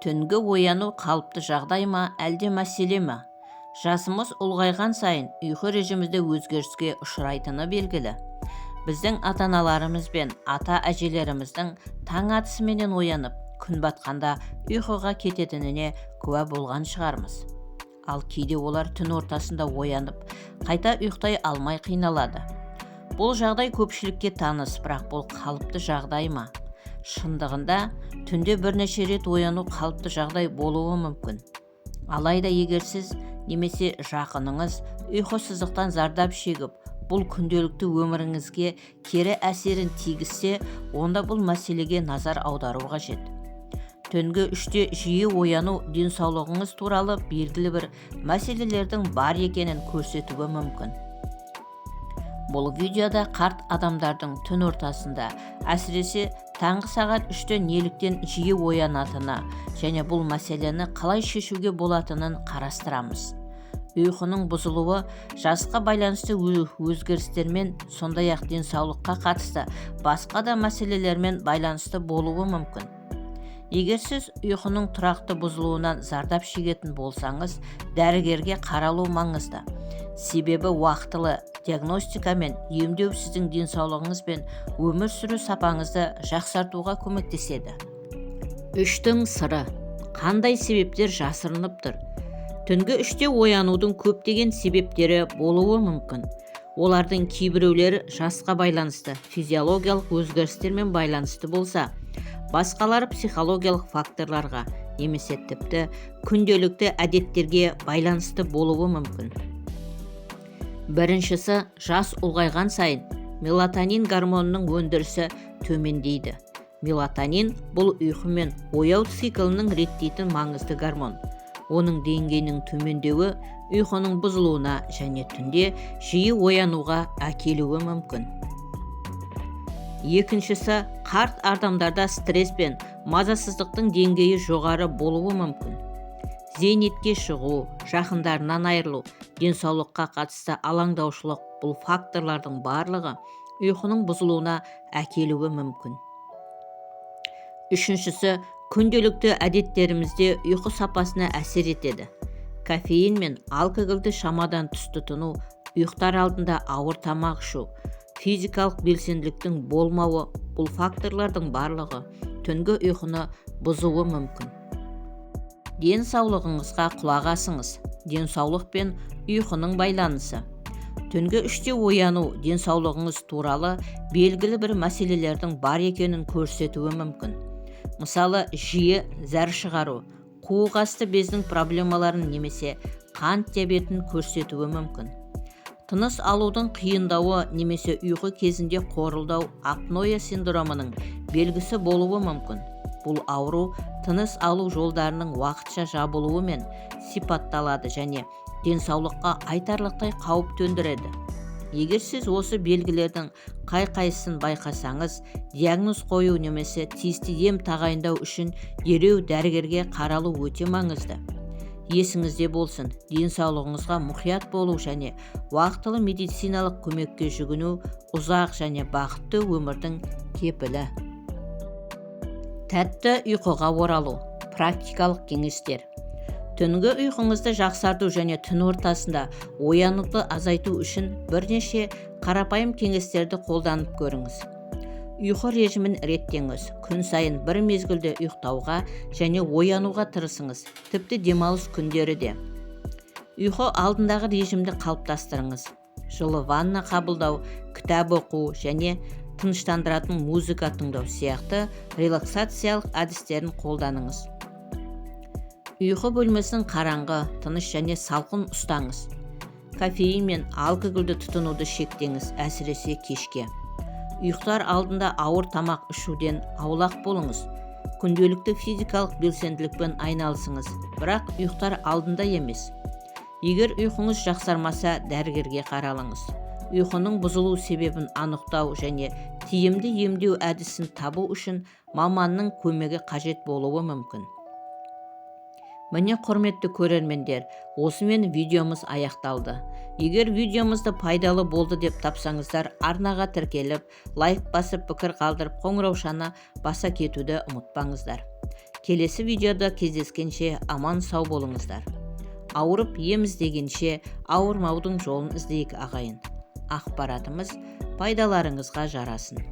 Түнгі ояну қалыпты жағдай ма, әлде мәселе ме? Жасымыз ұлғайған сайын ұйқы режимімізде өзгеріске ұшырайтыны белгілі. Біздің ата-аналарымыз бен ата-әжелеріміздің таң атысыменен оянып, күн батқанда ұйқыға кететініне куә болған шығармыз. Ал кейде олар түн ортасында оянып, қайта ұйықтай алмай қиналады. Бұл жағдай көпшілікке таныс, бірақ бұл қалыпты жағдай ма? Шындығында, түнде бірнеше рет ояну қалыпты жағдай болуы мүмкін. Алайда егер сіз немесе жақыныңыз ұйқысыздықтан зардап шегіп, бұл күнделікті өміріңізге кері әсерін тигізсе, онда бұл мәселеге назар аудару қажет. Түнгі 3-те жиі ояну денсаулығыңыз туралы белгілі бір мәселелердің бар екенін көрсетуі мүмкін. Бұл видеода қарт адамдардың түн ортасында, әсіресе таңғы сағат 3-те неліктен жиі оянатыны және бұл мәселені қалай шешуге болатынын қарастырамыз. Ұйқының бұзылуы жасқа байланысты өзгерістермен, сондай-ақ денсаулыққа қатысты басқа да мәселелермен байланысты болуы мүмкін. Егер сіз ұйқының тұрақты бұзылуынан зардап шегетін болсаңыз, дәрігерге қаралу маңызды. Себебі уақытылы диагностика мен емдеу сіздің денсаулығыңыз бен өмір сүру сапаңызды жақсартуға көмектеседі. Үштің сыры. Қандай себептер жасырынып тұр? Түнгі 3-те оянудың көптеген себептері болуы мүмкін. Олардың кейбіреулері жасқа байланысты, физиологиялық өзгерістермен байланысты болса, басқалары психологиялық факторларға немесе тіпті күнделікті әдеттерге байланысты болуы мүмкін. Біріншісі, жас ұлғайған сайын мелатонин гормонының өндірісі төмендейді. Мелатонин – бұл ұйқы мен ояу циклінің реттейтін маңызды гормон. Оның деңгейінің төмендеуі ұйқының бұзылуына және түнде жиі оянуға әкелуі мүмкін. Екіншісі, қарт адамдарда стресс пен мазасыздықтың деңгейі жоғары болуы мүмкін. Зейнетке шығу, жақындарынан айырылу, денсаулыққа қатысты алаңдаушылық – бұл факторлардың барлығы ұйқының бұзылуына әкелуі мүмкін. Үшіншісі, күнделікті әдеттерімізде ұйқы сапасына әсер етеді. Кофеин мен алкогольді шамадан тыс тұтыну, ұйықтар алдында ауыр тамақ ішу, физикалық белсенділіктің болмауы – бұл факторлардың барлығы түнгі ұйқыны бұзуы мүмкін. Денсаулығыңызға құлақ асыңыз. Денсаулық пен ұйқының байланысы. Түнгі 3-те ояну денсаулығыңыз туралы белгілі бір мәселелердің бар екенін көрсетуі мүмкін. Мысалы, жиі зәр шығару, қуық асты безінің проблемаларын немесе қант диабетін көрсетуі мүмкін. Тыныс алудың қиындауы немесе ұйқы кезінде қорылдау апноэ синдромының белгісі болуы мүмкін. Бұл ауру тыныс алу жолдарының уақытша жабылуымен сипатталады және денсаулыққа айтарлықтай қауіп төндіреді. Егер сіз осы белгілердің қай-қайсысын байқасаңыз, диагноз қою немесе тиісті ем тағайындау үшін дереу дәрігерге қаралу өте маңызды. Есіңізде болсын, денсаулығыңызға мұқият болу және уақытылы медициналық көмекке жүгіну – ұзақ және бақытты өмірдің кепілі. Тәтті ұйқыға оралу. Практикалық кеңестер. Түнгі ұйқыңызды жақсарту және түн ортасында оянуды азайту үшін бірнеше қарапайым кеңестерді қолданып көріңіз. Ұйқы режимін реттеңіз. Күн сайын бір мезгілде ұйықтауға және оянуға тырысыңыз, тіпті демалыс күндері де. Ұйқы алдындағы режимді қалыптастырыңыз. Жылы ванна қабылдау, кітап оқу және тыныштандыратын музыка тыңдау сияқты релаксациялық әдістерін қолданыңыз. Ұйқы бөлмесін қараңғы, тыныш және салқын ұстаңыз. Кофеин мен алкогольді тұтынуды шектеңіз, әсіресе кешке. Ұйықтар алдында ауыр тамақ ішуден аулақ болыңыз. Күнделікті физикалық белсенділікпен айналысыңыз, бірақ ұйықтар алдында емес. Егер ұйқыңыз жақсармаса, дәрігерге қаралыңыз. Ұйқының бұзылу себебін анықтау және тиімді емдеу әдісін табу үшін маманның көмегі қажет болуы мүмкін. Міне, құрметті көрермендер, осымен видеомыз аяқталды. Егер видеомызды пайдалы болды деп тапсаңыздар, арнаға тіркеліп, лайк басып, пікір қалдырып, қоңыраушаны баса кетуді ұмытпаңыздар. Келесі видеода кездескенше аман сау болыңыздар. Ауырып ем іздегенше, ауырмаудың жолын іздейік, ағайын. Ақпаратымыз пайдаларыңызға жарасын.